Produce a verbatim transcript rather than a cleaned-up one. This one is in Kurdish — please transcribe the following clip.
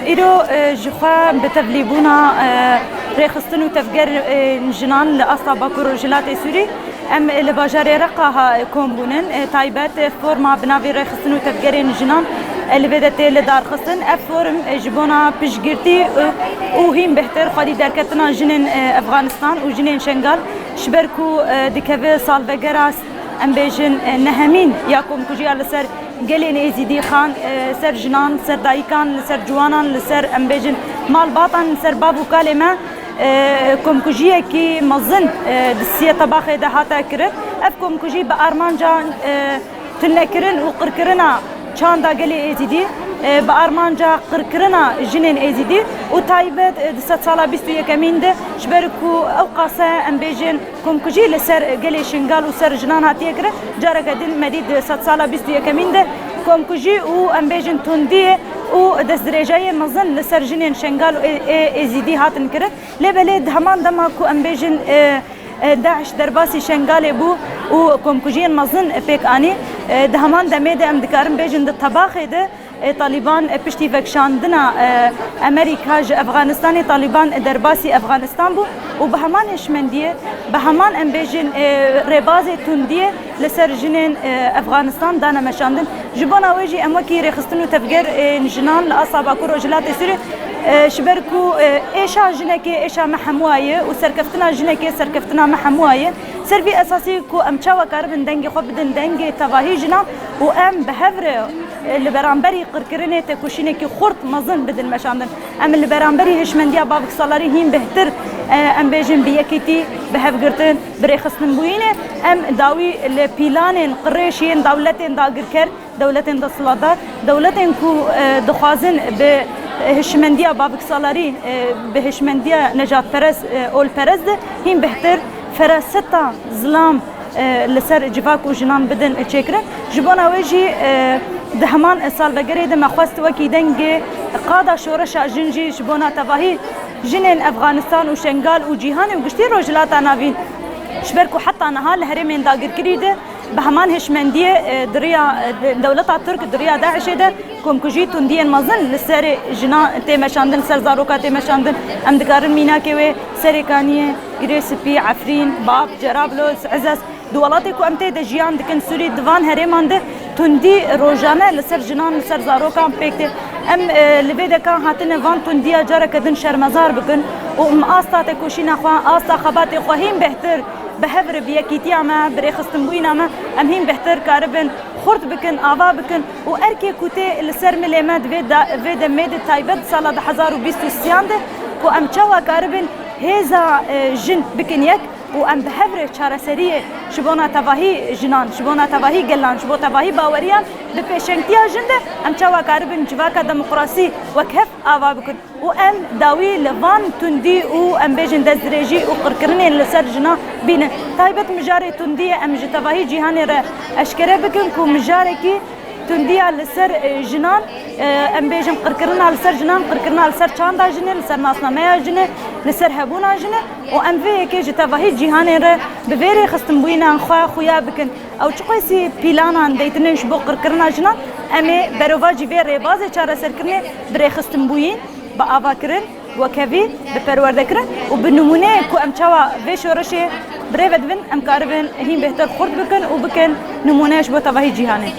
Îro e, ji xwe bi tevlîbûna e, rêxistin û tevgerên jinan li asta Bakur Rojhilatê Sûrî, em li bajarê Reqa ha kom bûnin. E, taybet e, forma bi navê Rêxistin û Tevgerên Jinan e, li vê de tê lidarxistin. Ev form e, ji bona piştgirtî e, û hîn bêhtir xwedî derketina jinên e, Efxanistan û jinên Şengal, ji ber ku e, dikeve salvegera, em bêjin, e, nehemîn ya komkujiya li ser gelên Êzîdî, xan, e, ser jinan, li ser dayikan, li ser ciwanan, li ser, em bêjin, malbatan, li ser bav û kalê me, e, komkujiyekî mezin e, di siyê tebaxê de hate kirin. Ev komkujî bi armanca e, tunekirin û qirkirina çanda gelê Êzîdî, e, bi armanca qirkirina jinên Êzîdî û taybet e, di sedsala bîst û yekemîn de, ji ber ku ew qase, em bêjin, komkujî li ser gelê Şingal û ser jinan hatiye kirin, careke din me dît di sedsala bîst û yekemîn de komkujî û, em bêjin, tundiyê û destdirêjayê mezin li ser jinên Şingal û ê, ê, Êzîdî hatin kirin. Lê belê di heman dema ku, em bêjin, e, e, DAIŞ derbasî Şengalê bû û komkujiyên mezin pêk anî, e, di heman demê de em dikarin bêjin di tebaxê de e, Talîban, e, piştî vekişandina e, Amerîka ji Efxanistanê, Talîban e, derbasî Efxanistan bû û bi heman hişmendiyê, bi heman, em bêjin, e, rêbazê tundiyê li ser jinên e, Efxanistan dane meşandin. Ji bona wê jî em wekî rêxistin û tevgerên jinan li asta Bakur Rojhilatê Sûriyê, e, ji ber ku e, êşa jinekê êşa me hemûa ye û serkeftina jinekê serkeftina me hemûa ye. Ser vî esasî ku em çawa karibin dengê xwe bidin dengê tevahî jinan û em bi hev re e, li beramberî qirkirinê têkoşînekî xurt mezin bidin meşandin. Em li beramberî hişmendiya Bavik Salarî hîn bêhtir, e, em bêjin, bi yekîtî, bi hevgirtin, bi rêxistinbûyînê em dawî li pîlanên qirêj yên dewletên dagirker, dewletên desthilatdar, dewletên ku e, dixwazin bi hişmendiya Bavik Salarî, e, bi hişmendiya nejadperest, e, olperest de hîn bêhtir feraseta zilam e, li ser civak û jinan bidin çêkirin. Ji bona wê jî e, di heman salvegerê de me xwest wekî dengê qada şoreşa jin jî ji bona tevahî jinên Efxanistan û Şengal û cîhanê û giştî Rojhilata Navîn, ji ber ku heta niha li herêmên dagirkirî de bi heman hişmendiyê e, di riya e, de-, dewleta Tirk di riya DAIŞê de komkujî tundiyên mezin li serê jinan tê meşandin, li ser zaroka tê meşandin. Em dikarin mînakê wê Serêkaniyê, Girê Spî, Efrîn, Bab, Cerablus, Ezez, di welatê ku em tê de jiyan dikin, Sûrî, di van herêman de tundî rojane li ser jinan, li ser zarokan pêk tê. Em e, li vê de ka hatine van tundiya careke din şermezar bikin û em asta têkoşîna xwe, asta xebatê xwe hîn bêhtir bi hev re, bi yekîtiya me, bi rêxistinbûyîna me, em hîn bêhtir karibin xurt bikin, ava bikin û erkê ku tê li ser milê me di vê da-, vê demê de taybet sala du hezar û bîst û sêyan de ku em çawa karibin hêza e, jin bikin yek û em bi hev re çareseriyê ji bona tevahî jinan, ji bona tevahî gelan, ji bo tevahî baweriyan bi pêşengtiya jin de em çawa karibin civaka demokrasî wek hev ava bikin. Û em dawî li van tundî û, em bêjin, destdirêjî û qirkirinên li ser jinan bînin. Taybet mijarê tundiyê em ji tevahî cîhanê re eşkere bikin ku mijarekî tundiya li ser e, jinan, e, em bêjin, qirkirina li ser jinan, qirkirina li ser çanda jinê, li ser nasnameya jinê, li ser hebûna jinê û em vê yekê ji tevahî cîhanê re bi vê rêxistinbûyînan xwe xuya bikin. Ew çiqasî pîlanan deytinin ji bo qirkirina jinan, em ê berovajî vê rêbazê çareserkirinê bi rêxistinbûyîn, bi avakirin, wekhevî, bi perwerdekirin û bi nimûneyên ku em çawa vê şoreşê bi rê ve dibin, em karibin hîn bêhtir xurt bikin û bikin nimûne ji bo tevahî cîhanê.